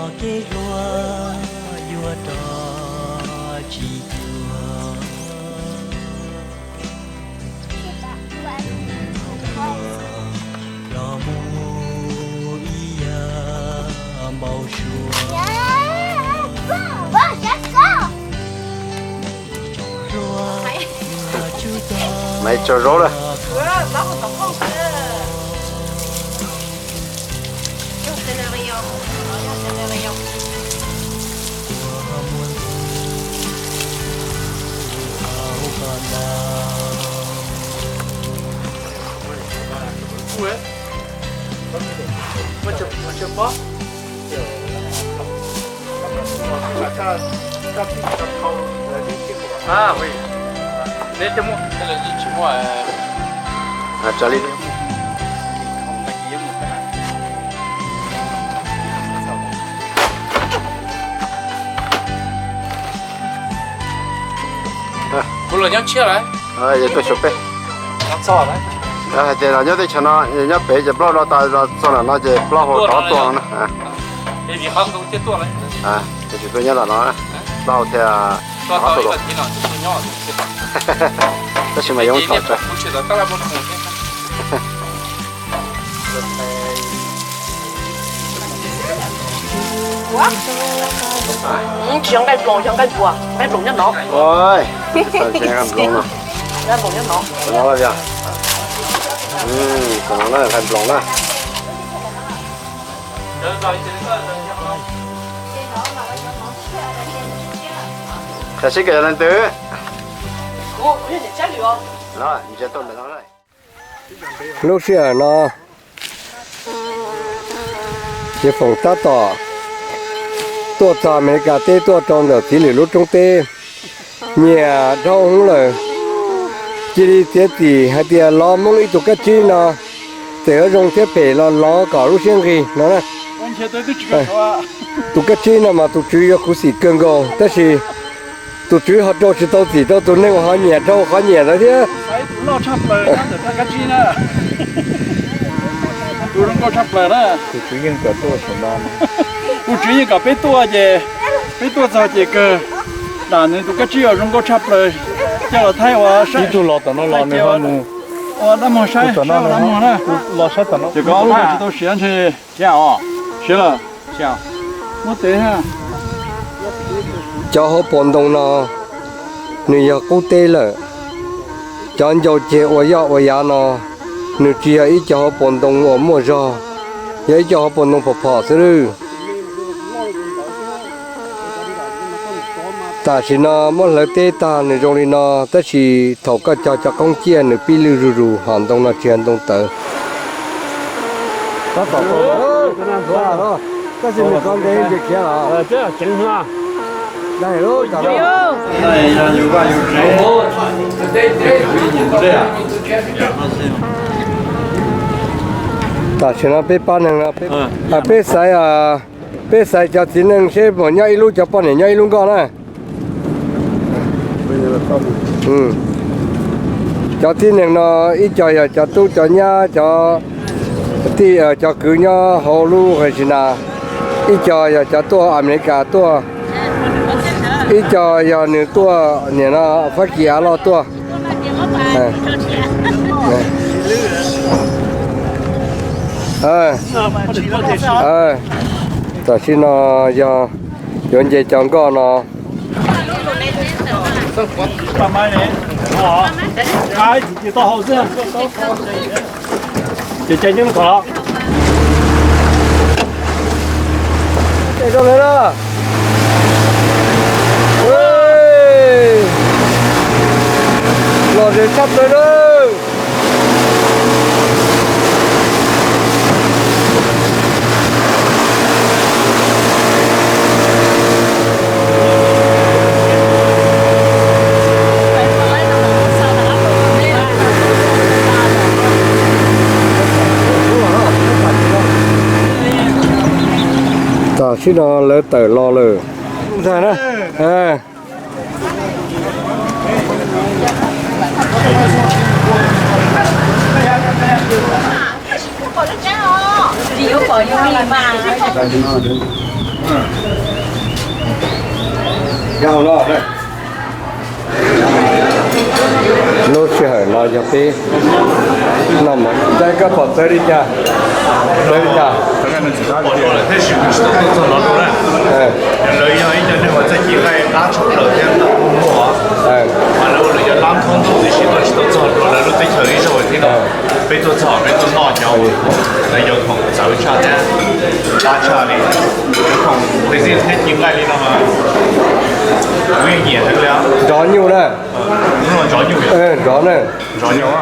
Kev hluas yuav rov tsis cuag. Los mus ib yam npau suav. Maiv tsaug zaub lawm. Neb twb muaj, neb lawv tsis muaj. Tsa li. Kuv los nyob tshiab lawm. Yog tuaj xyuas peb. Hais tias los nyob teb chaws no, nyob pem ces plaub no tas los txog nram no ces plaub hau rov tuaj no na. Ces tsis tuaj nyob nram no, plaub hau thiaj rov tuaj. Tab sis mas yuav tso tsa. Tsis yog nqaij nploos, yog nqaij npua, nqaij nploos nyob no. Nqaij nploos no. Nqaij nploos nyob no. Yog. Tam no na nqaij nploos na. Tam sim kawm yog leej twg? Lub sij hawm no, Yiv Foom tab tom tuaj txog Amelikas teb tuaj rau ntawm txiv lwm lub roob teb, nyiam dhau hwv lawm. Cia li txiav txim hais tias los muab ib tug kab tsib no, txawm yuav zoo thiab phem los lov kom lub siab nqig no na. Tus kab tsib no mas tus tswv yuav khuv xim kawg nkaus, tab sis tus tswv ho rau tsis tau txim rau tus neeg uas ho nyiam dhau qhov nyiam ntawd thiab. Tus tswv yeej kom peb tuaj ces peb tuaj txog ces kawg dam nws tus kab tsib uas zoo nkauj tshaj plaws coj los thaij ua saib. Ib tug los tom no los nws ho mus ua dab muag saib, ua dab muag na. Los saib tom no. Ces koj tsis tau siav ntshe. Siav lawm. Muab tev. Cov hauv paus ntoo no nws yog qub teb lawm. Cov ncau ceg ua yoj ua yav no nws tsis yog ib co hauv paus ntoo uas muaj zog, yog ib co hauv paus ntoo phom phom xwb lawm. Tam sim no muab hlawv teb tag nws zoo li no, tab sis thaum koj cog cov qoob ciaj nws pib lwj zuj zus, hom ntoo no tsis yog ntoo tawv. Tam sim no peb pab neeg no, peb xaiv, peb xaiv cov txiv neej seb puas nyob ib lub, cov poj niam nyob ib lub nkoj na. Cov tib neeg no ib co yog cov tub cov nyab, cov tij cov kwv nyob hauv lub Virginia, ib co yog cov tuaj Amelikas tuaj, ib co yog nws tuaj niam no Fab Kis av loj tuaj. Tam sim no yog yuav nce cov nkoj no. Lom zem tshaj plaws na. Tam sim no lawv tawm los lawm. Lub sij hawm no yog peb noj mov, Ncaib koj pom txawv li cas? Txawv li cas? Lawv yog ib co neeg uas txawj ci nqaij qab tshaj plaws thiab muaj, mas lawv ua lawv cov lab thoob ntuj tib si tuaj tsis tau txog rau lawv lub teb chaws ib zaug thiab no. Peb tuaj txog peb tuaj noj cov uas lawv cov khoom txawv tshaj thiab qab tshaj li. Cov khoom txiv thiab ci nqaij li no mas kuv yeej nyiam heev li. Nrov nyuj na. Nrov nyuj, nrov na. Nrov nyuj.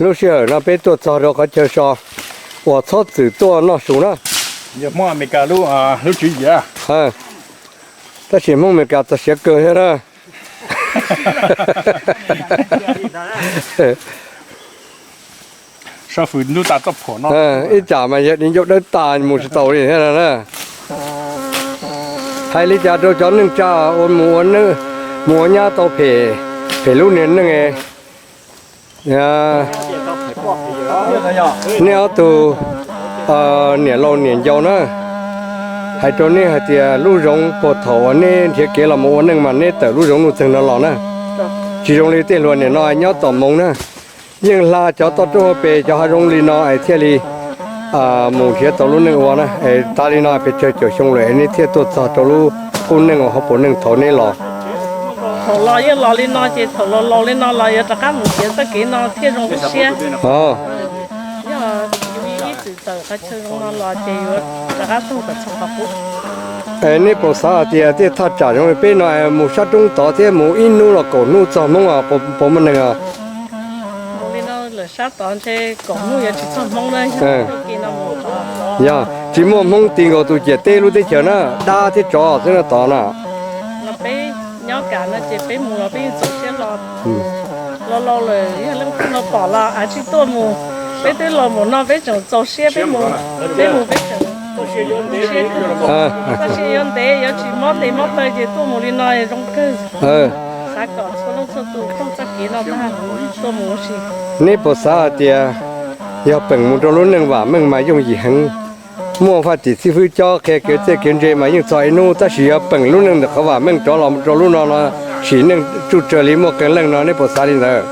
Lub sij hawm no peb tuaj txog rau qhov chaw so uas txhob txwm tuaj noj su na. Yog Hmoob Amelikas lub, lub tswv yim. Tab sis Hmoob Amelikas txog siav kawg thiab na. Ib tsam mas yog di ncauj dawb tas mus tsis taus li thiab na. Hais li cas rau cov neej tsa uas mus ua, mus ua nyab tau phem, phem lub niag neej. Nej ob tug niam laus niam ncaus na, hais rau nej hais tias lub zoov puag thaum uas nej nrhiav kev los mus ua neej mas nej tawm lub zoov nuj txeeg no los na. Tsis zoo li tej hluas niam no nyob tom moov na, yeej hla cov toj roob hauv pes cov hav zoov li no es thiaj li mus nrhiav tau lub neej ua na. Es tas li no pes tsawg caum xyoo lawm es nej thiaj tuaj txog rau lub qub neej uas hauv paus neej thaum nej los. Thaum los yeej los li no ces thaum los laus li no los yuav rov qab mus nrhiav txoj kev no thiaj zoo siab. Yog ib txwm tawm qhov chaw zoo no los ces yuav rov qab taug kom txog qhov qub. Es nej puas xav hais tias tej thaj tsam zoo li peb no es mus sab roob tod thiab mus ib hnub los kaum hnub txog Hmoob, puas muaj neeg os? Mus li no lawm sab tod ntshe kaum hnub yuav tsis txog Hmoob na. Yog tsis muaj Hmoob ti nkaus tus ciam teb lub teb chaws na, dab thiab tsov xwb no tod na. Los peb nyob kam no ces peb mus los peb yeej txaus siab los. Los laus lawm yog leej twg no pom los av tsis tuaj mus, peb twb los mus no peb tseem txaus siab peb mus, peb mus peb tseem txaus siab. Txoj sia yuav ntev yuav tsis mob tes mob taw ces tuaj mus li no zoo kawg. Xav kom txhua leej txhua tus taug txoj kev no tag tuaj mus ua si. Neb puas xav hais tias yog peem mus rau lub neej vam meej mas yooj yim heev. Muaj faj tim xib fwb cob qhia kev txawj kev ntse mas yeej txog ib hnub, tab sis yog peem lub neej ntawm qhov vam meej rov los rau lub no no, sim neej tsuj tsawg li muaj qee leej no, neb puas xav li ntawd?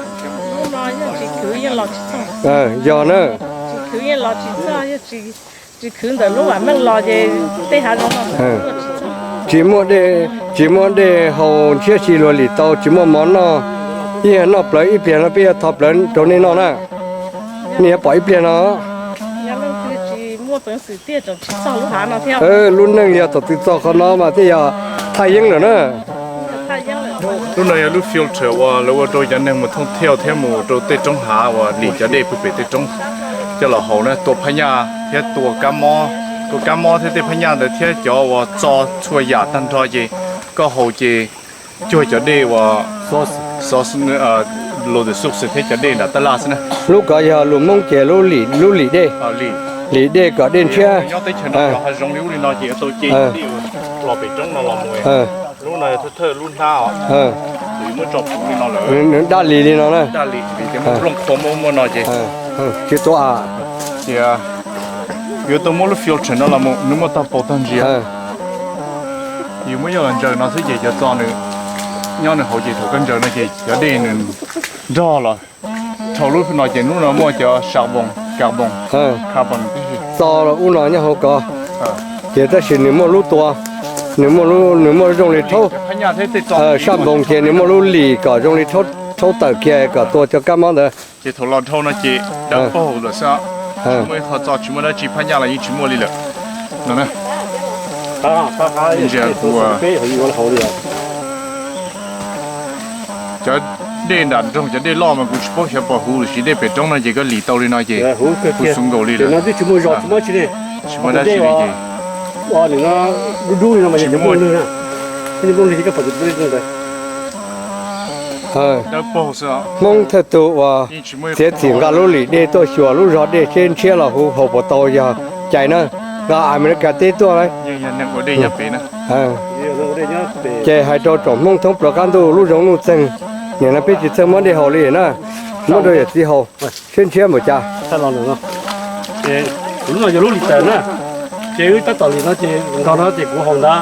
Yog na. Tsis khwv ntawm lub vam meej los ces tej hav zoov no tsis muaj dej, tsis muaj dej haus ntshiab si luag lim tau, tsis muaj mov noj. Ib yam noj plawv ib pliag no peb yuav tho plawv rau nej noj na. Nej yuav pom ib pliag no. Lub neej yog thaum twg txog qhov no mas thiaj yog thaj yeeb lawm na. Lub no yog lub filter uas lawv ua rau cov neeg mus thooj thiaj thiab mus rau tej roob hav uas lim cov dej pug pem tej roob coj los haus na, tua phab nyaj thiab tua kab mob, tua kab mob thiab tej phab nyaj ntawd thiab cov uas txo txhua yam tag nrho ces koj haus ces cuag cov dej uas xov, los tus xub xwm thiab cov dej nram tab laj xwb na. Lub ko yog lus Hmoob ces lub lim dej, lim dej kom dej ntshiab. Nyob teb chaws no cov hav zoov li ub li no ces yuav tau ce dej los pem roob no los mus. Lub no yog thawj thawj lub hnab os. Muab tso puv li no lawm. Daj li li no na. Daj li vim tias muaj nplooj qhuav muaj muaj no ces tsis tua. Ces yuav tau muab lub filter no los mus, nws muaj tag paus tag ntsia. Yus muab coj los ntsaws no xwb ces cov txo nws nyob nws hauv ces thaum koj ntsaws no ces cov dej nws nrog los dhau lub no ces lub no muaj cov sab voos, kas voos, kas voos tib si. Txo ub no nyob hauv ko, ces tab sis nws muaj lub tua, nws muaj, nws muaj zoo li rhaub, sab voos ces nws muaj lub lim kom zoo li rhaub tawm kiag kom tua cov kab mob ntawd. Ces thaum los dhau no ces dawb paug lawm xwb, tsis muaj ib qho txo, tsis muaj dab tsi, phab nyaj los yeej tsis muaj li lawm no. Cov dej nram nroog, cov dej loj mas kuv tsis paub xyov puas huv, tiam sis dej pem roob no ces koj lim tau li no ces huv xwb nkaus li lawm. Tsis muaj dab tsi li ces tsis muaj. Dawb paug xwb. Hmoob thawj tug uas txiav txim nqa lub lim dej tuaj xyuas lub zog dej seb ntshiab los huv haus puas tau yog cais na, nqa Amelikas teb tuaj. Ces hais rau tsoom Hmoob thoob plaws qab ntuj lub zoov nuj txeeg, nim no peb tsis txawj muab dej haus li na, muab rau yawm txiv haus seb ntshiab npaum cas. Lub no yog lub li tas na, ces wb tab tom li no ces nkaug no ces kuv haus ntawd.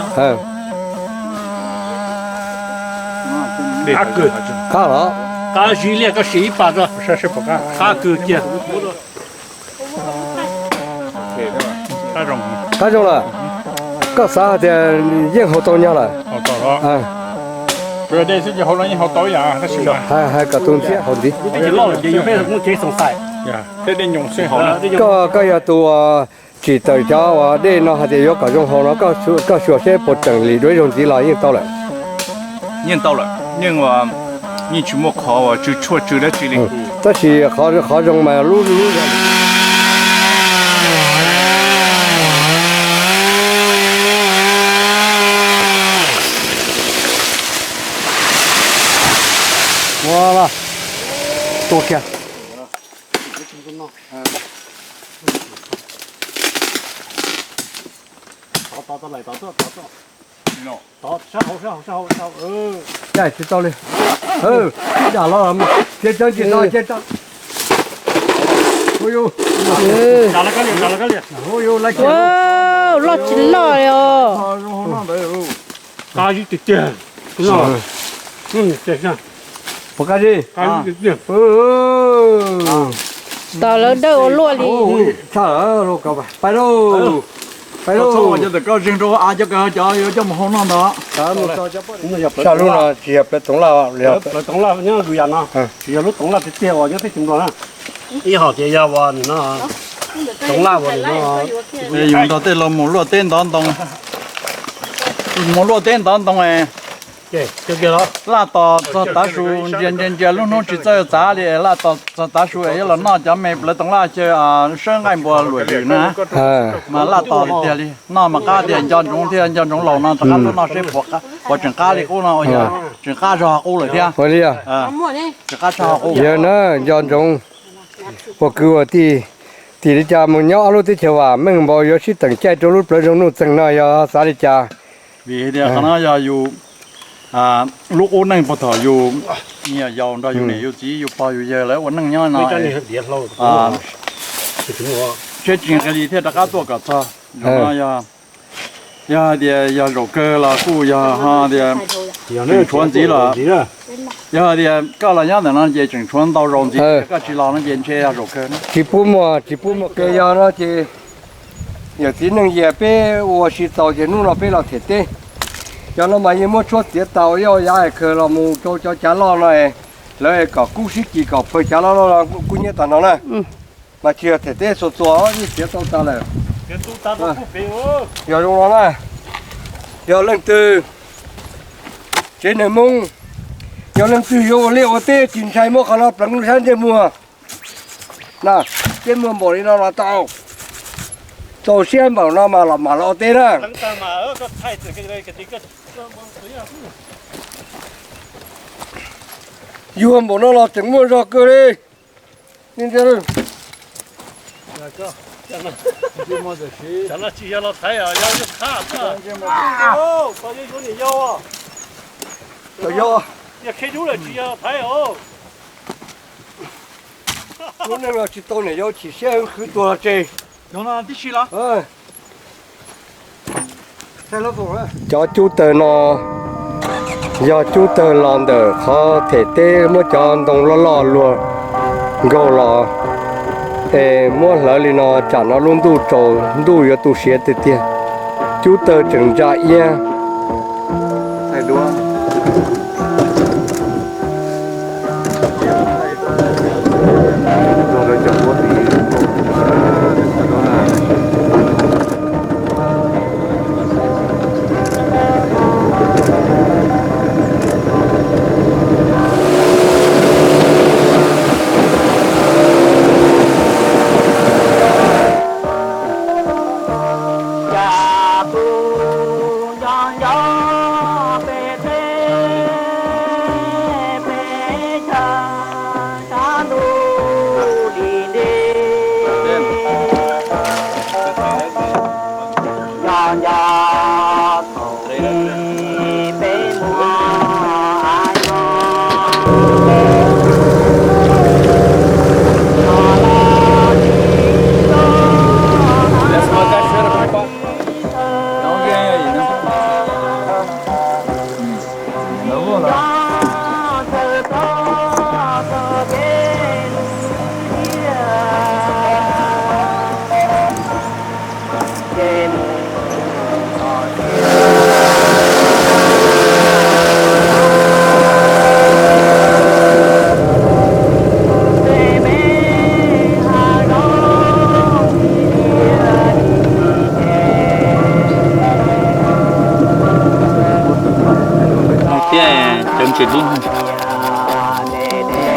Qab kawg, qab los, qab zib liaj koj sim ib pas rau, qab kawg kiag. Qab zoo lawm, koj xav hais tias yeej haus tau nyog lawm. Hais kom tus ntxhiab haus ntxiv. Koj, koj yog tus uas tsim tawm cov uas dej no hais tias yuav kom zoo haus no, koj xyuas seb puas tseem lim dua ib zaug ntxiv los yeej tau lawm. Yeej tau lawm, yeej, yeej tsis muaj qhov uas tsw tshuaj tsw dab tsi li. Tab sis qhov zoo mas lub lub ua tua kiag. Caij tsis tau li. Ib dam los cia tso tsis tau cia tso. Loj tsis loj li os. Qab zib tiag tiag. Puas qab zib? Tos lawv dawj ua luaj li. Pais lauj, pais lauj. Cov koj zeeg rau av cov kawg cov yuav coj mus hau noj ntag. Sab lub no tsis yog plawv toov laj, plawv toov laj nyob zus yam no, tsis yog lub toov laj tiag tiag uas nyob teb chaws Nplog na. Ib hom tias yog uas nim no toov laj uas nim no yus nrog tej laus mus luaj teb ntov ntoo, mus luaj teb ntov ntoo, laj tos txog tav su, ntsia ntsia ntsia lub hnub tsis txawj txav li, laj tos txog tav su es yuav los noj cov me plawv toov laj xyaw sawb nqaij npua luam ywm na. Mas laj tos tiag tiag li, noj mas qab tiag, nco ntsoov thiab, nco ntsoov laus no rov qab tuaj noj seb puas tseem qab li qub no, tseem qab zog qub lawm thiab. Tseem qab zog qub. Yog na, nco ntsoov ua kwv ua tij, tim li cas mus nyob ob lub teb chaws vam meej npaum yuav sib teem caij rau lub plawv zoo nuj txeeg no yog xav li cas? Vim tias qhov no yog yus lub qub neej puag thaum yus me nyuam yaus nrog yus niam yus txiv yus pog yus yawg lawv ua neej nyob no, siab tsis nqis li thiaj rov qab tuaj kom txog. Zaum no yog, yog hais tias yog zaum kawg los kuj yog ho tias tseem tshuav ntxiv los, yog hais tias koj los nyob ntawm no ces tseem tshuav ntau zaus ntxiv, koj tsis los no ces ntshe yog zaum kawg. Tsis pub muaj, tsis pub muaj kev yog no ces yawm txiv neej yias peb ua si txaus ces hnub no peb los them teb. Cov no mas yeej muab tshuab txiav tau ib yav kawg los mus rau cov cav loj no, lawv kom kub sib kis kom pawg cav loj loj no kuj nyiab tag no na. Mas tsis yog them teb txhua txhua yeej txiav tau tag lawm. Yog zoo no na, yog leej twg tsev neeg Hmoob, yog leej twg yuav ua liaj ua teb tsis ntshai muab qhov no pleev lub sab ntsej muag na, ntsej muag npaum li no los tau, txaus siab npaum no mas los mam los ua teb na. Yuag npaum no los tseem muaj zog kawg li. Lub neej no tsis tau niam yau chim siab khwv tuag los tseg. Cov cub tawg no yog cub tawg los ntawm qhov them teb muab cov ntoo loj loj luag nkaug los, es muab hlawv li no tsam no lub ntuj tsaus ntuj yuav tu siav tiag tiag. Cub tawg tseem ntsa iab. Cas tus nco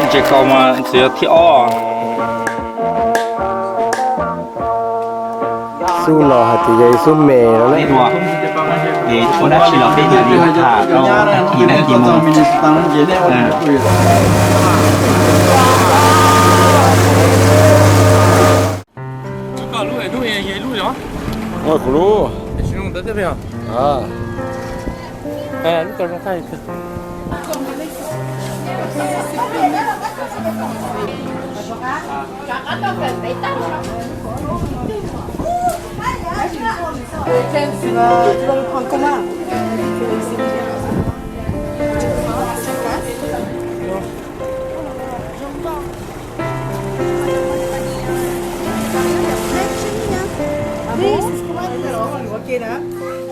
Ntses kaus mas txawm yog thib ob. Xub no hais tias yog ib xub me no na. Es ua dab tsi los peb mam li tham rau tag kis tag kis mus. Kuv lub.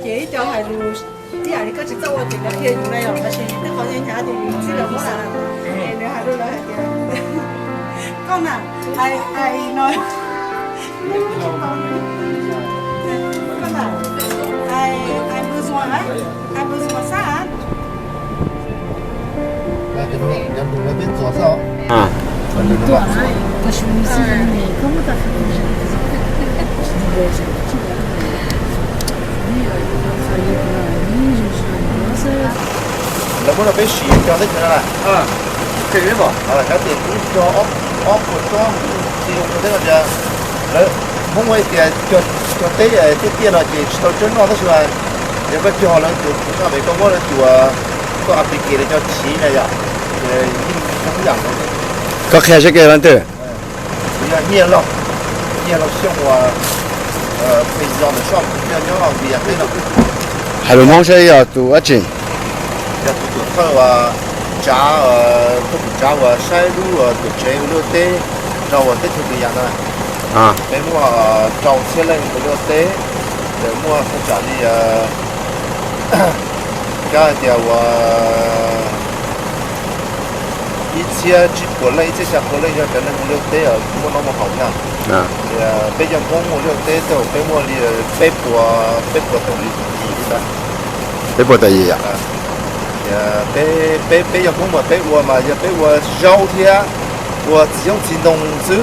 Ces ib co hais lus ib yam li koj tsis txawj ua ces lawv qhia yus na yom, tab sis twb qhov ncaj ncaj ces yus txib lawv muab na, es nws hais rau lawv hais tias, koj na, hais hais no, koj na, hais hais lus zuag na, hais lus zuag xab. Lawv muab rau peb siv cog teb chaws no lawm. Kav tias kuv cog ob puas tsob tsis zoo cog teb no tias lawv Hmoob hais tias cog teb tiaj tiaj no ces tsis tau tsawb noj tab sis mas yog koj cog lawv tus kuv sab pem koj muab lawv tus koj application lawv cov chiv na yom, yeej tau ib yam. Koj qhia seb koj leej twg? Kuv yog Nyiaj Lauj, Nyiaj Lauj Xyooj uas pheej yog ntawm soj nyob nyob Vim Yas teb no. Hais lus Hmoob saib yog tus dab tsi? Yog tus tuam thawj uas tsav, thawj tus tsav uas saib lub tuam tsev ua liaj ua teb rau uas teb chaws Vim Yas na. Peb muaj rau txhiab leej ua liaj ua teb, ces muaj thaj tsam li kab hais tias uas ib txhiab tsib puas leej, ib txhiab xya puas leej yog cov neeg ua liaj ua teb muaj noj muaj haus na. Peb cov Hmoob ua liaj ua teb tej zaum peb muaj li peb puas, peb puas tawm yim li ntawd. Peb puas tawm yim yom? Peb, peb cov Hmoob mas peb ua mas yog peb ua zaub thiab ua txiv xyoob txiv ntoo xwb.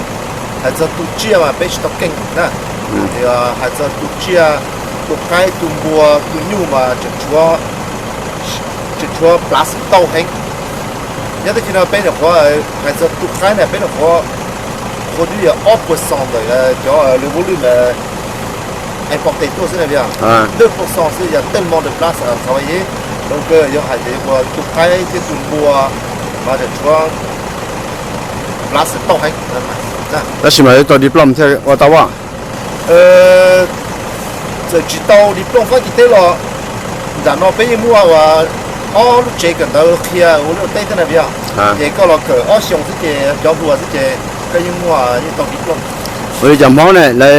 Hais txog tus tsiaj mas peb tsis tau keej na. Hais txog tus tsiaj, tus qaib tus npua tus nyuj mas tseem tshuav, tseem tshuav plav xwm tauj heev. Nyob teb chaws no peb nyuam qhuav hais txog tus qaib na peb nyuam qhuav, qhuav twb yog ob puas xoo ntawm cov lwm volume importe tuaj xwb na, yog lwm puas xoo xwb yog tej mo de plav xav yeb, zoo kawg yog hais tias ua tus qaib thiab tus npua mas tseem tshuav plav xwm tauj heev. Tab sis mas yuav tau diplom thiaj ua tau as. Txawm tsis tau diplom fab kis teb los nram no peb yeej muaj ua ob lub tsev kawm ntawv qhia ua liaj ua teb thiab na, yog ces koj los kawm ob xyoos xwb ces cov hluas xwb ces koj yeej muaj, yeej tau diplom. Ua li cov Hmoob ne lawv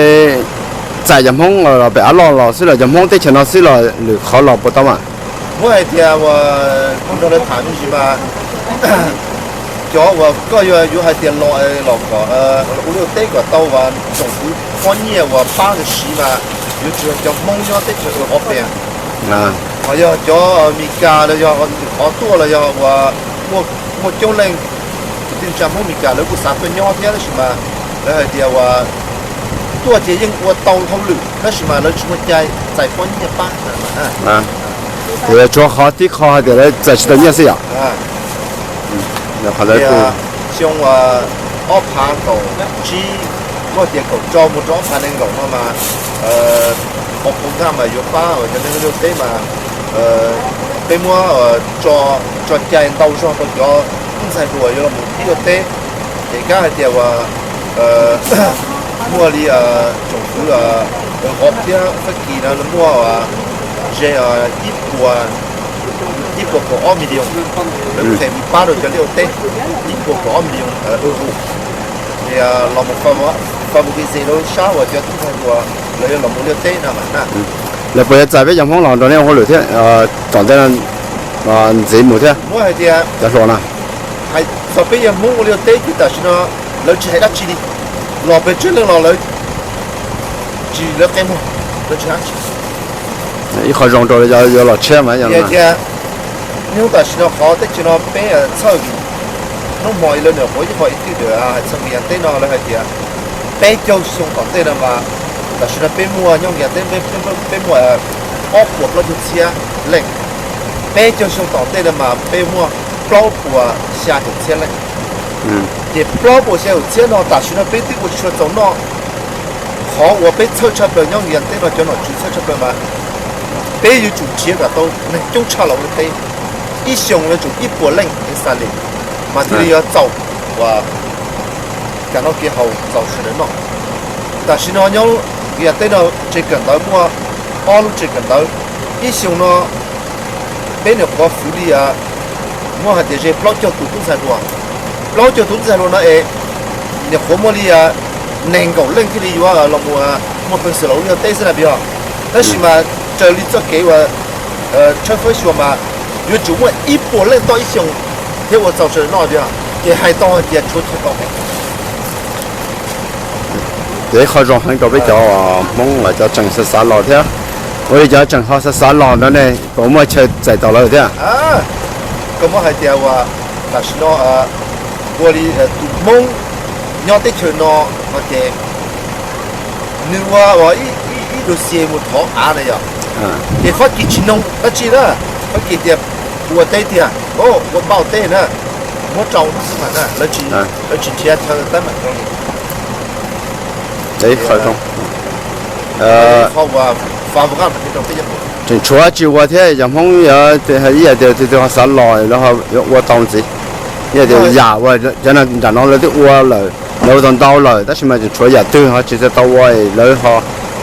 txais cov Hmoob los pem av loj los xwb los cov Hmoob teb chaws no xwb los lwm qhov los puas tau mas? Muab hais tias uas kuv nrog lawv tham me ntsis mas cov uas koj yuav hais tias los, los kom ua liaj ua teb kom tau uas tsoom kwv pob nyiaj uas pab lawv siv mas yuav tsis yog cov Hmoob nyob teb chaws Europe, ho yog cov Meskas los yog qhov tuaj los yog uas muaj coob leej kwv tij neej tsa Hmoob Meskas lawv kuj xav tuaj nyob thiab tab sis mas lawv hais tias uas tuaj ces yeej ua tau hauj lwm tab sis mas lawv tsis muaj cai txais pob nyiaj pab. Ces tshuav qhov tib qho hais tias lawv txais tsis tau nyiaj xwb yom? Xyoo ob phav kaum tsib, muab tias kaum rau mus rau ob phav nees nkaum no mas qhov program mas yuav pab uas cov neeg ua liaj ua teb mas peb muab tso cai ntau zog rau cov tub ntxhais hluas yuav los mus ua liaj ua teb. Ces kab hais tias uas muaj li tsoom kwv Europe thiab Fab Kis no muaj ze ib puas, ib puas kaum ob million, lawv phem mus pab rau cov liaj ua teb ib puas kaum ob million euro. Ces los mus favorize rau sab uas cov tub ntxhais hluas lawv yuav los mus ua liaj ua teb no mas na. Lawv puas yuav txais peb cov Hmoob los nrog nej ua hauj lwm thiab tom ntej ntxiv mus thiab? Muab hais tias cov hluas no hais txog peb yog Hmoob ua liaj ua teb ces tam sim no lawv tsis hais dab tsi li. Los pes tsawg leej los lawv tsis, lawv qe muag, lawv tsis hais dab tsi. Ib qho zoo rau yuav los tshiab mas tias Hnub tam sim no qhov teb chaws no peb txhawj vim hnub hmo ib lawv nyuam qhuav ib qho ib twj ntawm hais txog Nkias Teb no lawv hais tias peb caug xyoo tom ntej no mas tam sim no peb muaj nyob Nkias Teb peb muaj ob puas plaub caug txhiab leej. Peb caug xyoo tom ntej no mas peb muaj plaub puas xya caum txhiab leej. Ces plaub puas xya caum txhiab no tam sim no peb twb ua tsis tau txaus noj. Qhov uas peb txhawj tshaj plaws nyob Nkias Teb no cov nom tswv txhawj tshaj plaws mas peb yuav tsum nrhiav kom tau neeg coob tshaj los ua teb, ib xyoos yuav tsum ib puas leej xas lis mas thiaj li yuav txaus ua kev noj kev haus txaus sawv daws noj. Tam sim no nyob Nkias Teb no tsev kawm ntawv muaj ob lub tsev kawm ntawv, ib xyoos no peb nyuam qhuav fwv li muaj hais tias ze plaub caug tus tub ntxhais hluas. Plaub caug tus tub ntxhais hluas no es nyuam qhuav muaj li nees nkaum leej thiaj li yuav los mus muaj peev xwm los ua luag teb xwb na yog. Tab sis mas raws li txoj kev uas tshawb fawb xyuas mas yuav tsum muaj ib puas leej toj ib xyoos thiab ua txaus sawv daws noj tiag. Ces hais tau hais tias tshuav chaw tau heev. Ces qhov zoo heev rau peb cov Hmoob uas cov tseem xav xav los thiab, ua li cov tseem ho xav xav los no ne puas muaj chaw txais tau lawv thiab? Koj muab hais tias uas tam sim no ua li tus Hmoob nyob teb chaws no no ces nws ua ib dossier mus thov av na yom, ces Fab Kis tsis noog dab tsi na. Fab Kis tias kuv ua teb tiag, ua npauj teb na, muab rau xwb mas na, lawv tsis nrhiav chaw teeb meem rau li. Tseem tshuav tsis ua thiab, yog Hmoob yog ib yam tias tus twg ho xav los lawv ho yuav ua tau ntxiv. Ib yam tias yam uas cov nram no lawv twb ua lawm, lawv ua tau ntau lawm, tab sis mas tseem tshuav yam twg ho tsis tau ua lawv ho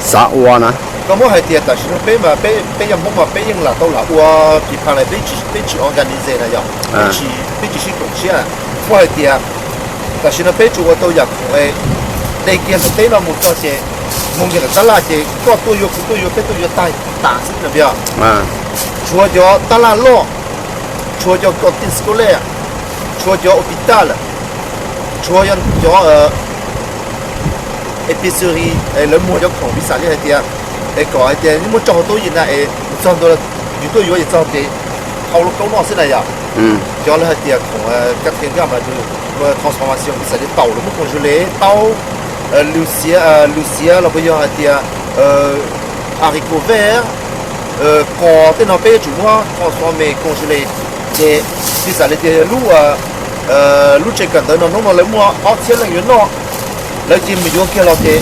xav ua na. Koj muab hais tias tam sim no peb mas peb yog Hmoob mas peb yeej lam tau lam ua pis phas lawm, peb tsis organize na yom, peb tsis sib koom siab. Muab hais tias tam sim no peb tsuas ua tau yam khoom de kiag ntawm teb no mus txog ces mus kiag ntawm tab laj ces koj tuaj yuav kuv tuaj yuav peb tuaj yuav tag tas xwb na yom. Tshuav cov tab laj loj, tshuav cov kos tij skos lej, tshuav cov hospital lawm, tshuav cov epicerie, lawv muag cov khoom piv xam li hais tias es kom hais tias muab tso hauv tub yim na es txog ntua yus tuaj yuav es txog ces hau lub kaub noj xwb na yom. Cov lawv hais tias khoom ka thiaj nkaj mas transformation piv xam li taum lawv muab koom zus le taub, lws xiav, lws xiav los puas yog hais tias haricot vert, qos tej no peb yuav tsum muab transform koom zus le. Ces piv xam li tias lub lub tsev kawm ntawv no hnub no lawv muaj ob txhiab leej yuav noj, lawv cia mus yuav kiag los ces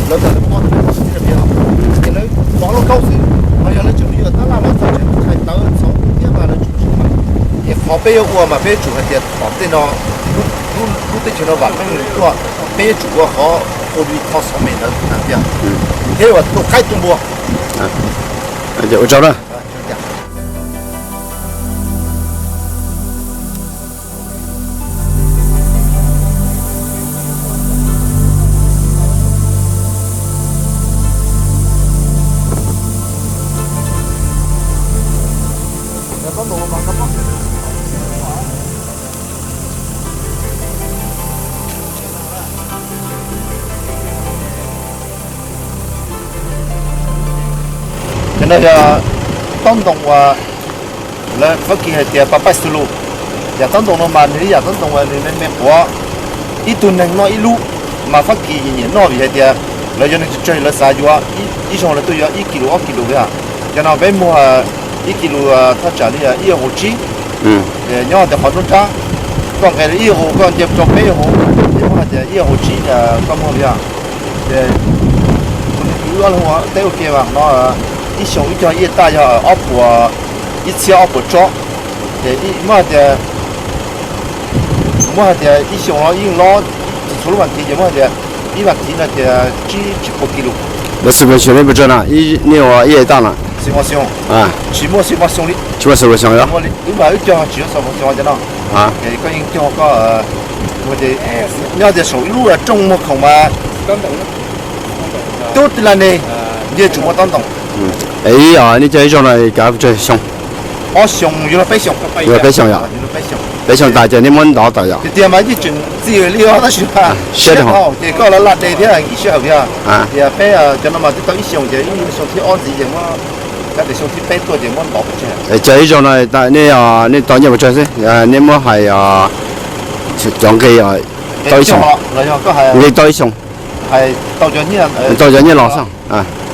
lawv txawm lawv muaj ob txhiab leej xwb, ces lawv pov lub kaub xwb. Ho yog lawv tseem mus yuav tab laj los txog tseem mus thais tawv txhov thiab mas lawv tsum tsis mas. Ces qhov peb yuav ua mas peb yuav tsum hais tias tom tej no lub teb chaws no vam meej tuaj, peb yuav tsum ua qhov ua li qhov xov me ntawd hais tias thiab ua tus qaib tus npua. Ua tsaug na. Cov no yog taub ntoo uas lawv Fab Kis hais tias papaix xu lus. Yam taub ntoo no mas nws ib yam taub ntoo uas nws me me quav, ib tug neeg noj ib lub, mas Fab Kis nyiam noj vim hais tias lawv yuav neeg tsawg tsawg lawv xav yuav ib zaug lawv tuaj yuav ib kis lus ob kis lus yom. Cov no peb muag ib kis lus thaj tsam li ib euro tsib, nyob tias qhov nruab nrab, koj nqes ib euro koj nce rau peb euro, ces muab hais tias ib euro tsib koj muag li os. Ces kuv niag kwv wb ua teb ua ke mas no ib xyoos ib co ib hectare yog ob puas, ib txhiab ob puas tsob. Ces muab hais tias, muab hais tias ib xyoos no yeej lob txhua lub vas thiv ces muab hais tias ib vas thiv no ces tsib tsis puas kis lus. Lawv xi mas xyoo li pes tsawg na, nej ua ib hectare na? Tsis muaj xi mas xyoo li. Tsis muaj xi mas xyoo yom? Wb mas wb cog tsis muaj xi mas xyoo cov no. Koj yeej cog koj, nyob tias saum ib lub rooj muag khoom mas tub tij laj ne, yeej tsum muaj taub ntoo. Ib, nej cog ib zaug no kav tsawg xyoo? Ob xyoo, yuav luag peb xyoo. Yuav luag peb xyoo yom? Peb xyoo tas ces nej muab ntov tawm yom? Tiag tiag mas yeej tseem txi li os tab sis mas siab dhau ces koj laj laj de thiab nkim sij hawm thiab. Tias peb cov no mas twb tau ib xyoos ces ib xyoo thiab ob ntxiv ces muab Cog ib zaug no nej tau nyiaj pes tsawg xwb? Nej muab hais cov nqi tau ib xyoos, nqi tau ib xyoos, tau cov nyiaj los xwb.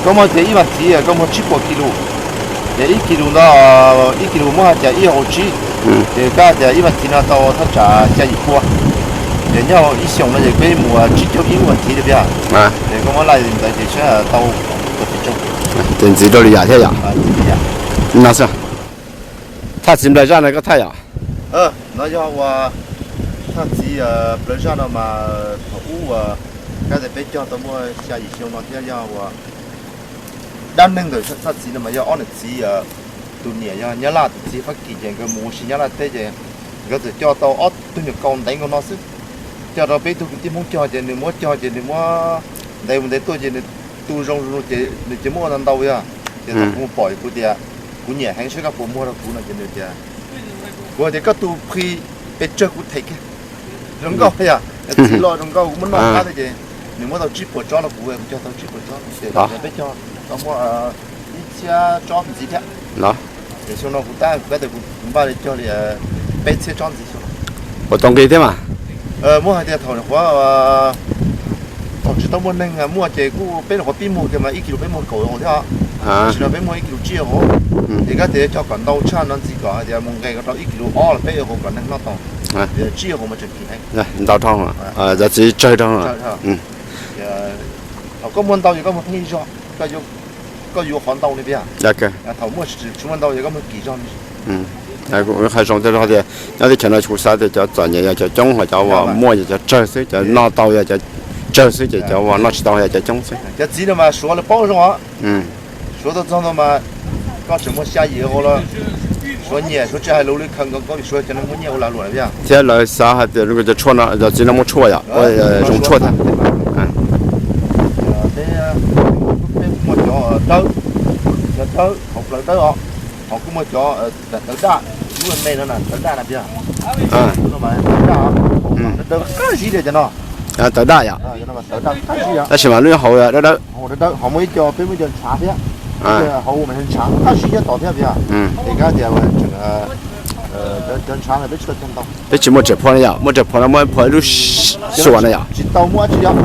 Koj muag tias ib vas thiv koj muag tsib puas kis lus, ces ib kis lus ntawd, ib kis lus muab hais tias ib hauv tsib, ces koj hais tias ib vas thiv no tau thaj tsam xya yim pua, ces nyob hauv ib xyoos no ces peb mus tsib caug ib vas thiv li tiag. Ces koj muab laij ntawd ces saib tau. Ces ntxiv rau li yam thiab yom? No xwb. Thaj txiv nplawg zaj no koj thaij yom? No yog ua thaj txiv nplawg zaj no mas thaum ub kab tias peb cog tau muaj xya yim xyoo no thiab yog ua dab neeg ntawm thaj txiv no mas yog ob niam txiv, tus niam yog Nyab Laj, tus txiv Fab Kis, ces nkawd mus ua si Nyab Laj teb ces nkawd txawm coj tau ob tug nyuam kaus ntev nkaus no xwb. Coj rau peb tug kwv tij Hmoob cog ces nws muab cog ces nws muab ntev mus ntev tuaj ces nws tu zoo zoo ces nws ces muab ua ntau ntau yog. Ces thaum kuv mus pom kuv tias kuv nyiam heev, saib koj puas muag rau kuv no ces nws tias, kuv hais tias koj tus phis pes tsawg kuv them kiag. Zoo nkauj yom, txiv loj zoo nkauj, kuv muab noj qab thiab ces nws muab tau tsib puas tsob rau kuv, kuv cog tau tsib puas tsob ces peb cog tau muaj ib txhiab tsob ntxiv thiab. Ces xyoo no kuv tab kuv kab tias kuv npaj li cog li peb txhiab tsob ntxiv xyoo no. Ua tau nqi thiab mas. Muab hais tias thaum nyuam qhuav, thaum tsis tau muaj neeg muaj ces kuj peb nyuam qhuav pib muag kiag mas ib kis lus peb muag kaum thiab os. Tam sim no peb muag ib kis lus tsib euro, ces kab tias cog kom ntau tshaj no ntxiv kom hais tias mus nqes kom rau ib kis lus ob los peb euro kom neeg noj tau. Tsib euro mas tseem kim heev. Ntau dhau, cov txiv tsawg dhau. Thaum koj muag ntau ces koj muag pheej ib zog, koj yuav qhov ntau li tiag. Thaum muaj tsis muaj ntau ces koj muag kim zog li. Qhov zoo tias nyob teb chaws no kuv xav tias cov txom nyem yog cov coob, ho cov uas muaj yog cov tsawg xwb, cov noj tau yog cov tsawg xwb, ces cov uas noj tsis tau yog cov coob xwb. Cov txiv no mas Suav lawv paub zoo os. Suav tau txog no mas koj tseem muag xya yim euro los Suav nyiam, Suav tsis hais lus li, khaws nkaus koj, Suav cov neeg muaj nyiaj ua lag luam thiab. Thiab lawv xav hais tias cov tshuaj no, cov txiv no muaj tshuaj yom, zoo tshuaj thiab. Peb muaj cov dawb, cov dawb hauv plawv dawb os, hauv kuj muaj cov tawv daj, lub me no na tawv daj na tiag. Tawv daj, qab zib tiag cov no. Tawv daj yom. Tab sis mas lub hauv dawb dawb. Hauv muaj ib co, peb muaj ib co ntshav thiab. Hauv mas ntshav qab zib nyob tod thiab tiag. Es kab tias cov ntshav no peb tsis tau cog ntau. Peb tsis muaj riam phua no yom, muaj riam phua no muaj phua ib lub xuas no yom. Tsis tau muaj dab tsi yom.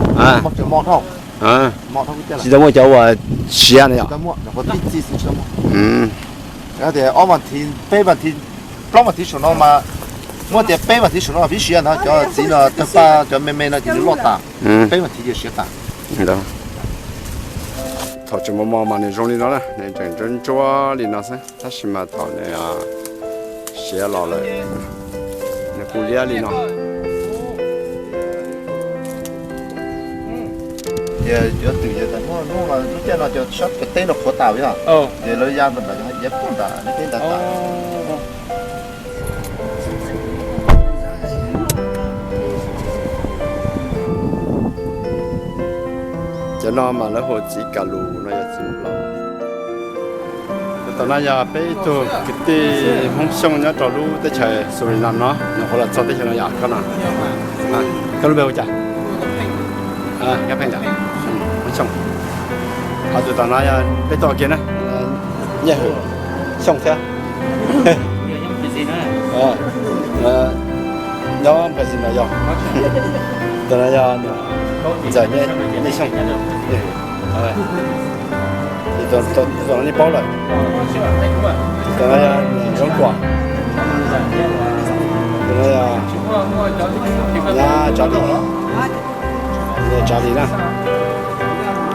Tsis tau muaj cov uas siav no yom. Tias ob vas thiv, peb vas thiv, plaub vas thiv saum no mas, muab tias peb vas thiv saum no pib siav ntag, cov txiv no tawg paj cov me me no ces nws loj tas, peb vas thiv ces siav tas. Thaum tseem mos mos mas nws zoo li no na, nws tseem ntsuab ntsuab li no xwb, tab sis mas thaum nws siav los lawm, nws kuj liab li no. Ces cov twm ces lub caij no cov sab cov teb no qhuav tas yog, ces lawv ya ntawm ntawd, ya puag ntawd teb ntawd tas. Cov no mas lawv hu txiv kas lus no yog txiv los. Tus no yog peb ib tug kwv tij Hmoob Xyooj nyob rau lub teb chaws Suriname no, nyuam qhuav los txog teb chaws no yom. Koj no, koj lub npe hu cas? Hmoob Xyooj. Ho tus tom no yog peb tuaj kiag na, Nyiaj Hwm Xyooj thiab. Nyob Npawg Xis Mas Yos. Tus no yog Ntxawm Nyiaj Xyooj. Tus no nej paub lawm. Tus no yog Zoo Kuam. Tus no yog Nyab Tsav Lis. Tsav Lis na.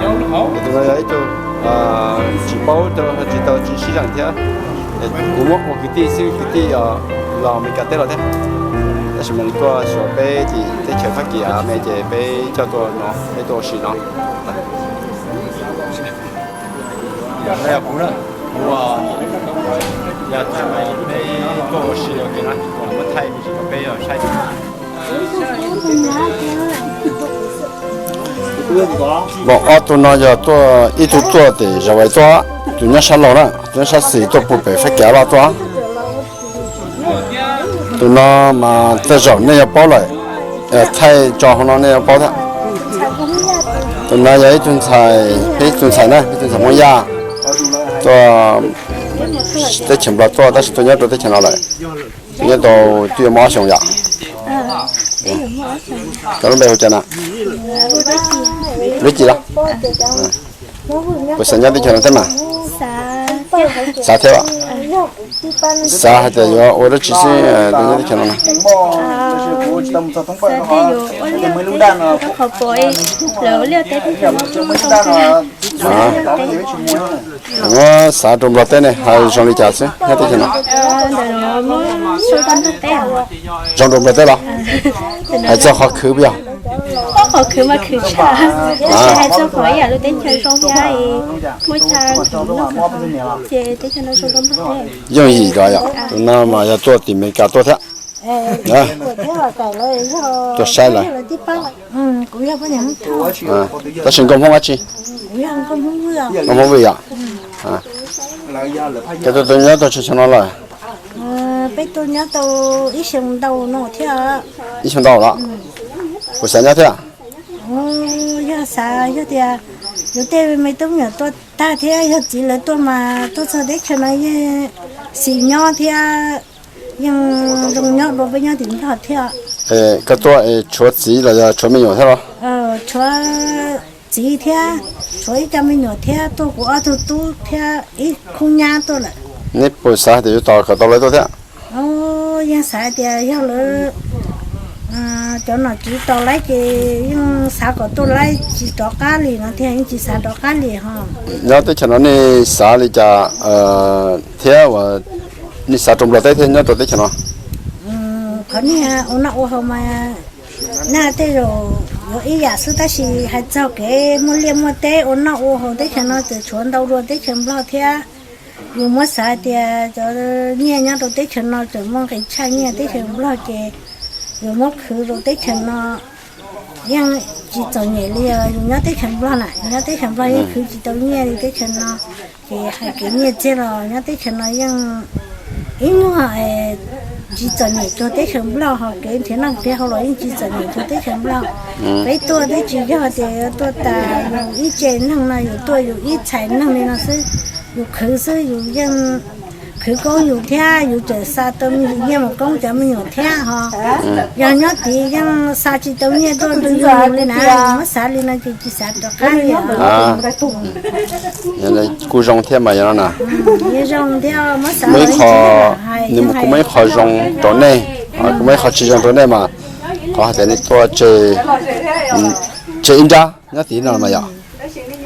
Tus no yog ib tug tsis paub rau tsis tau tsis sib zeem thiab. Kuv muab ua kwv tij xwb, kwv tij los Meskas teb los thiab. Tab sis mas nws tuaj xyuas peb tim teb chaws Fab Kis me ces peb coj tuaj no, peb tuaj ua si no. Yog kuv na, kuv yog thaij peb tuaj ua si ua ke na, muab thaij me ntsis rau peb saib. Ob tug no yog tuaj, ib tug tuaj tim Zas Vais tuaj, tus nyob sab laug na, tus nyob sab xis tuaj puag pem Fab Kis loj tuaj. Tus no mas tej zaum nej yuav paub lawm, thaij tso hauv no nej yuav paub thiab. Tus no yog ib tug ntxhais, ib tug ntxhais na, ib tug ntxhais Hmoob Yaj. Tuaj teb chaws Nplog tuaj tab sis tuaj nyob rau teb chaws no lawm. Tuaj nyob tau twb yuav muaj ob xyoos yom? Koj lub npe hu cas na? Lub Ci los? Puas xav nyob teb chaws no thiab mas? Xav thiab. Xav hais tias yuav ua dab tsi xwb tuaj nyob teb chaws no na? Muab xav rau Nplog teb ne hais zoo li cas xwb nyob teb chaws no? Zoo rau Nplog teb los? Hais txog qhov khwv puas yog? Yooj yim rau yom, tus no mas yog tuaj tim Meskas tuaj thiab. Tuaj saib lawm. Tab sis nkauj Hmoob dab tsi? Nkauj Hmoob Vwj yom. Koj tuaj nyob tau tsawg xyoo no lawm? Peb tuaj nyob tau ib xyoo ntau no thiab. Ib xyoo ntau los? Puas xav nyob thiab? Yog xav, yog tias yus tej me tub me nyuam tuaj tag thiab yog txiv lawv tuaj mas tuaj txog teb chaws no yeej xis nyob thiab yeej zoo nyob dua peb nyob tim Nplog thiab. Koj tuaj tshuav txiv los yog tshuav me nyuam thiab los? Tshuav txiv thiab, tshuav ib co me nyuam thiab, tuaj kuv ob tug tub thiab ib khub nyab tuaj lawm. Neb puas xav hais tias yuav tos kom tau lawv tuaj thiab? Yeej xav tias yog lawv cov nom tswv tos lawv ces yeej xav kom tuaj lawv tsis rov qab li no thiab yeej tsis xav rov qab li ho. Nyob teb chaws no nej xav li cas thiab uas nej xav rau Nplog teb thiab nyob rau teb chaws no? Qhov niag ua noj ua haus mas nag tej zaum yuav ib yam xwb tab sis hais txog kev muaj liaj muaj teb ua noj ua haus teb chaws no ces tshuav ntau dua teb chaws Nplog thiab. Yus muab xav tias cov nyiaj nyob rau teb chaws no tseem muaj nqis tshaj nyiaj teb chaws Nplog ces yus muab khwv rau teb chaws no yeej tsis txom nyem li yus nyob teb chaws Nplog na, yus nyob teb chaws Nplog yeej khwv tsis tau nyiaj li teb chaws no. Ces hais kev nyiaj txiag los nyob teb chaws no yeej ib nyuag tsis txom nyem cuag teb chaws Nplog ho kev nrhiav noj nrhiav haus los yeej tsis txom nyem cuag teb chaws Nplog. Peb tuaj twb tsis yog tias tuaj tas yus ib tse neeg no, yus tuaj yus ib txhais neeg li no xwb. Yus khwv xwb yus yeej khwv koob yus thiab yus tseem xa tau nyiaj mus koob cov me nyuam thiab ho. Yog nyob tid yeej xa tsis tau nyiaj tuaj rau yus li na, yus muab xav li no ces tsis xav rov qab li. Kuj zoo thiab mas yog no na. Muaj ib qho, nws kuj muaj ib qho zoo rau nej, kuj muaj ib qho tsis zoo rau nej mas qhov hais tias nej tuaj tseg ib nrab nyob tid no mas yom.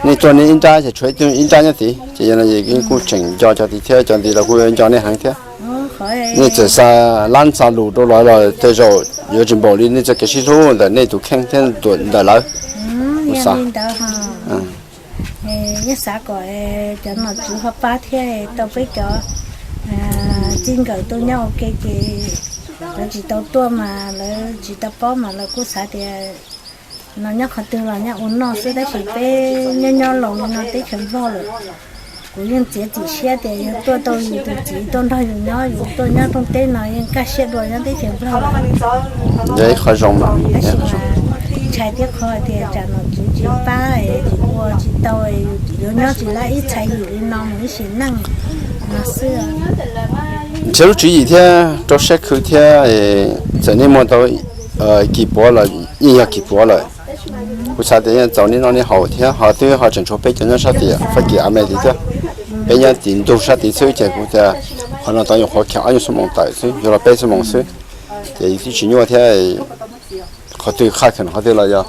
Nej tuaj nej ib nrab ces tshuav ib tug ib nrab nyob tid ces yog no kuj tseem nco cov tid thiab cov tid los kuj nco nej heev thiab. Nej txawm xa lab xa lus rau lawv los tej zaum yuav tsis npaum li nej txoj kev sib hlub ntawm nej tus kheej thiab ntawm lawv. Yeej xav kom cov nom tswv ho pab thiab tau peb cov txij nkawm tuaj nyob ua ke ces lawv tsis tau tuaj mas lawv tsis tau paub mas lawv kuj xav tias no nyob qhov twg los nyob ua noj xwb tab sis peb nyob nyob los no teb chaws Nplog lawm. Kuv yeej txiav txim siab tias yog tuaj tau yus tus txiv tuaj nrog yus nyob, yus tuaj nyob rooj teb no yeej kaj siab dua nyob teb chaws Nplog lawm. Yog ib qho zoo mas ntshai thiab qhov tias tsam nom tswv tsis pab es tsis ua tsis tau, yuav nyob tsis lab ib txhais yim li no mus ib sim neej no xwb. Nrhiav lub tswv yim thiab rau siab khwv thiab, txawm nej muaj tau kis puav los yeej yog kis puav lawm. Kuv xav tias yeej txaus nej noj nej haus thiab ho twb ho tseem tshuav peb cov nyob sab tim Fab Kis Amelikas thiab. Peb nyob tim ntug sab tid xwb ces kuv tias qhov no tau nyuam qhuav khiav ob nyuag xuab moos tawm xwb, yuav los peb xuab moos xwb. Ces yus twb tsis nyuaj thiab, qhov twg qhaj kheem qhov twg los yog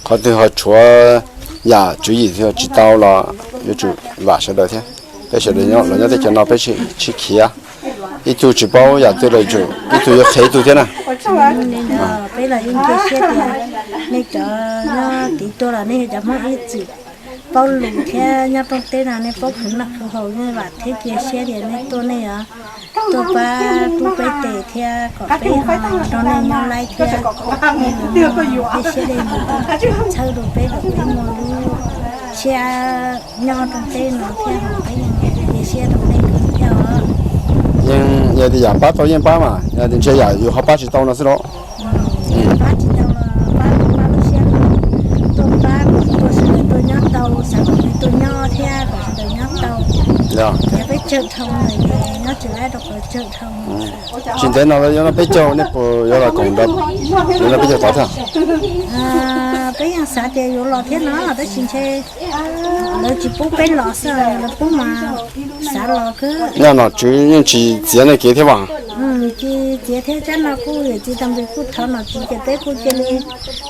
qhov twg ho tshuav yam tswv yim tsis tau los yuav tsum vam sawv daws thiab. Peb sawv daws los nyob teb chaws no peb sib khiav, ib tug tsis paub yam twg los tsum ib tug yuav qhia ib tug thiab na. Peb los yeej cia siab tias nej cov nyob tid tuaj los nej yog cov Hmoob ib txwm paub lus thiab nyob rooj teb no nej paub khwv noj khwv haus, yeej vam thiab cia siab tias nej tuaj nej yuav tuaj pab pub peb tes thiab kom peb ho nrog nej nyob laib thiab. Nej yuav muaj tej siab dej num txhawb rau peb kom peb muaj lub siab nyob rooj teb no thiab ho peb yeej cia siab rau nej kawg thiab os. Yeej yog tias yam pab tau yeej pab mas yog tias ntshe yam yus ho pab tsis tau no xwb los. Pab tsis tau los pab, pab lub siab los tuaj pab kom tuaj sawv daws tuaj nyob tau, xav kom nws tuaj nyob thiab kom sawv daws nyob tau. Yog Tsawg dhau, nyob tsis laib rau qhov tsawg dhau. Tsis ntev no yuav noj peb caug, nej puas yuav los koom nrog yuav noj peb caug tod thiab? Peb yeej xav tias yuav los thiab no, tab sis ntshe lawv tsis pub peb los xwb, lawv pub mas xav los kawg. Nyob nom tswv yeej tsis txiav nej kev thiab vas? Tsis txiav thiab, tsab no kuj yawm txiv tau npis kuj thov nom tswv ces peb kuj cia li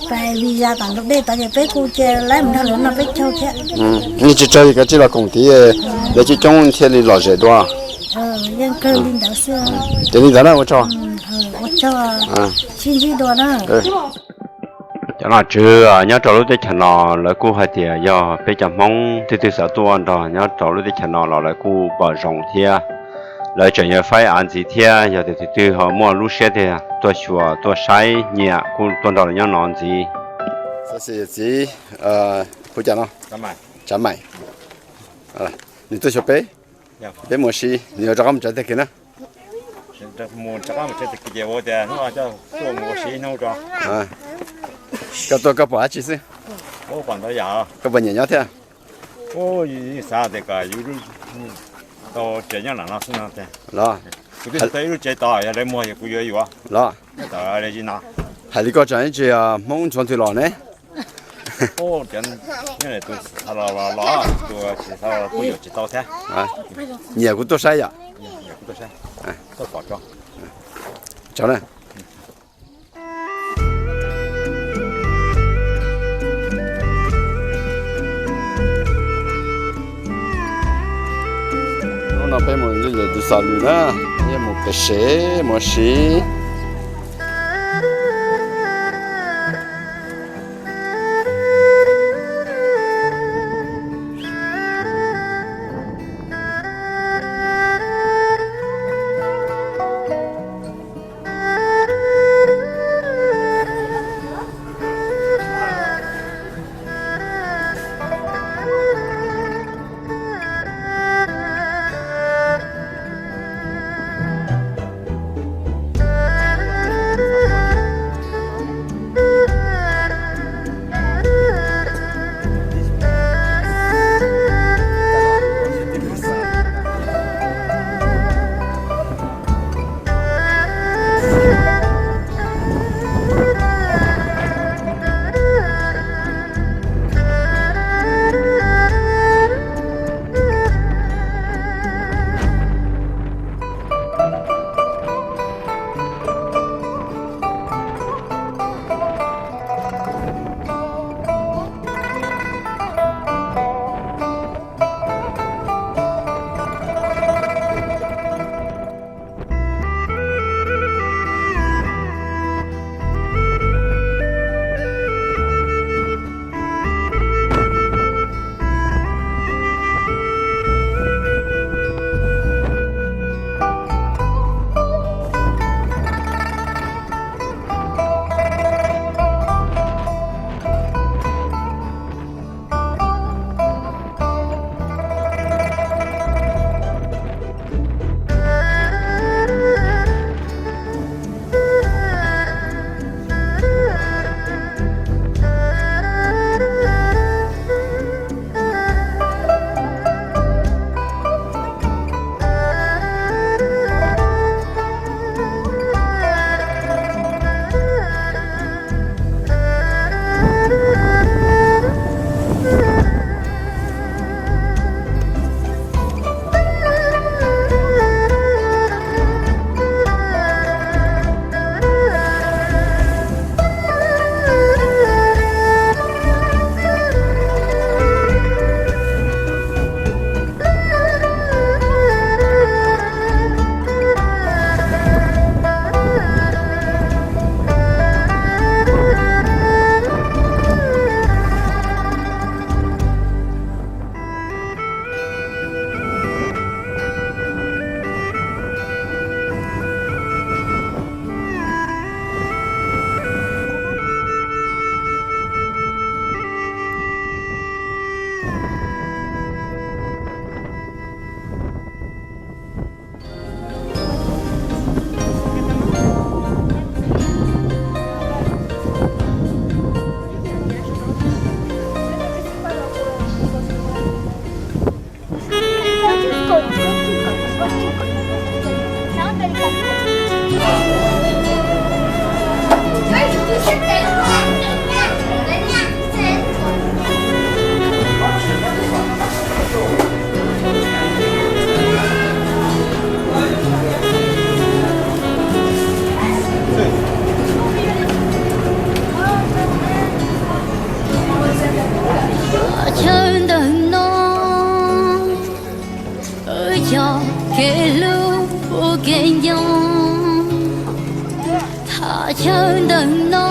pais visa tom ntug dej tod ces peb kuj cia li mus nrog lawv noj peb caug thiab. Nej tsis tsawg, kav tsij los koom thiab, lawv coob coob thiaj li lom zem dua. Yeej kawg li ntawd xwb. Ces li ntawd na, ua tsaug. Ua tsaug, sib ntsib dua na. Cov nom tswv nyob rau lub teb chaws no lawv kuj hais tias yog peb cov Hmoob twg twg xav tuaj nrog nyob rau lub teb chaws no los lawv kuj pom zoo thiab. Lawv tseem yuav faib av ntxiv thiab, yog tias tus twg ho muaj lub siab tiag tuaj xyuas tuaj saib nyiam kuj tuaj nrog lawv nyob no ntxiv. Txiv, kuv cas no? Tsav Maim. Nws tuaj xyuas peb, peb mus ua si, nws yuav rov qab mus tsev tag kis na. Koj tuaj koj pom dab tsi xwb? Koj puas nyiam nyob thiab? Xav tias kom yus tau tsev nyob nram no xwb no. Los, kuv twb tau ib lub tsev tos, yog lawv muag yog kuv yuav yuav los. Nyob tom zis no. Hais li koj tsam ib tsis Hmoob ntxhua nthwv los ne. Tus xav los los, tus tsis xav los kuj yuav tsis tau thiab. Nyiam kuv tuaj saib yom. Tuaj pom tso. Tsaug na. Hnub no peb mus yos tus xaus lwm na, peb mus pem sev mus ua si. Chaw ntawm no wb yog kev hlub kev nco. Thaj chaw ntawm no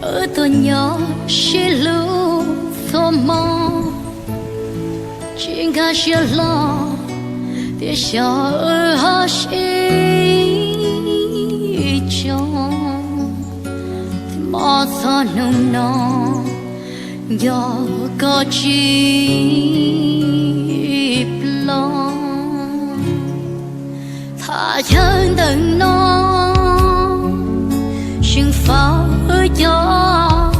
wb tuaj nyob sib hlub txhua hmo, tsis nkag siab hlo tiam sis wb ho sib tso. Mob txog hnub no nco koj tsis ploj. Thaj chaw ntawm no tseem faus cov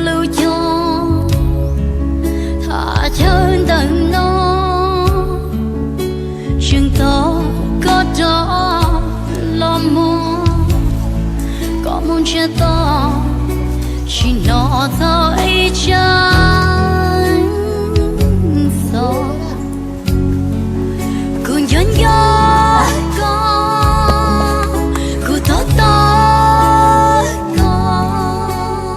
lus cog. Thaj chaw ntawm no tseem tos koj rov los mus. Koj mus ntsiag to tsis hnov txog ib tsab xov. Kuv nco nco koj, kuv tos tos koj.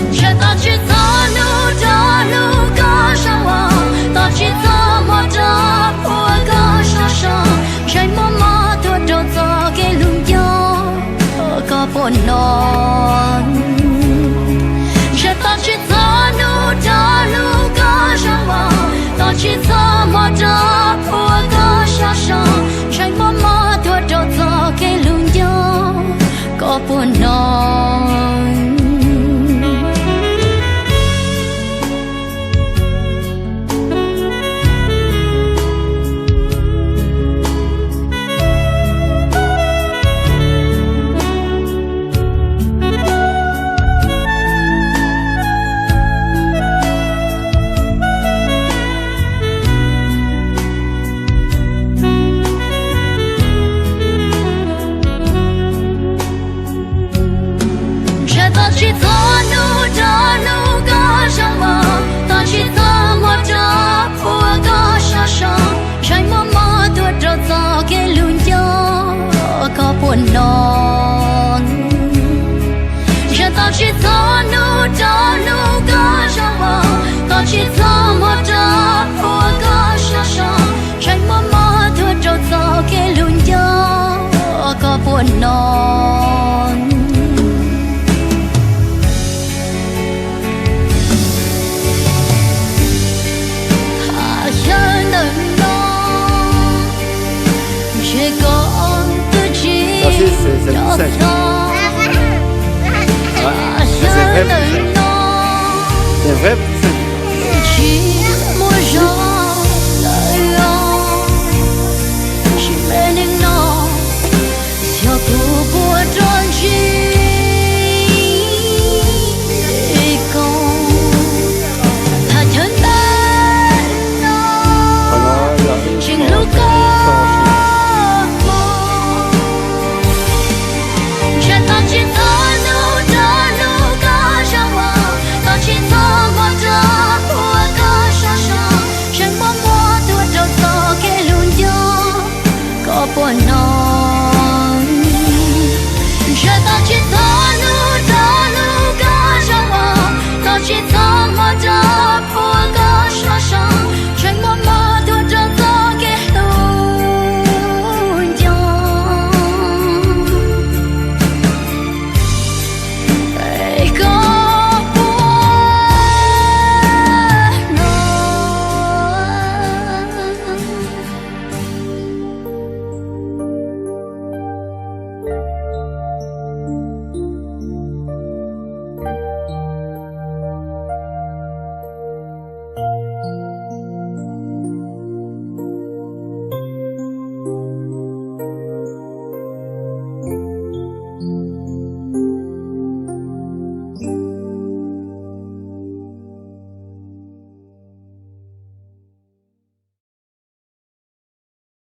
Ntshe tos tsis txog hnub rov hlub koj sab nraud, tos tsis txog hmo rov puag koj sab saud. Ntshai mob mob tuag rau txoj kev hlub nco koj puas hnov. Ntshe tos tsis txog hnub rov hlub koj sab nraud, tos tsis txog hmo rov puag koj sab saud. Ntshai mob mob tuag rau txoj kev hlub nco koj puas hnov. Ntshe tos tsis txog hnub rov hlub koj sab nraud, tos tsis txog hmo rov puag koj sab saud. Ntshai mob mob tuag rau txoj kev hlub nco koj puas hnov. Ntshe tos tsis txog hnub rov hlub koj sab nraud, tos tsis txog hmo rov puag koj sab saud. Ntshai mob mob tuag rau txoj kev hlub nco koj puas hnov. Thaj chaw ntawm no ntshe koj twb tsis nco txog. Thaj chaw ntawm no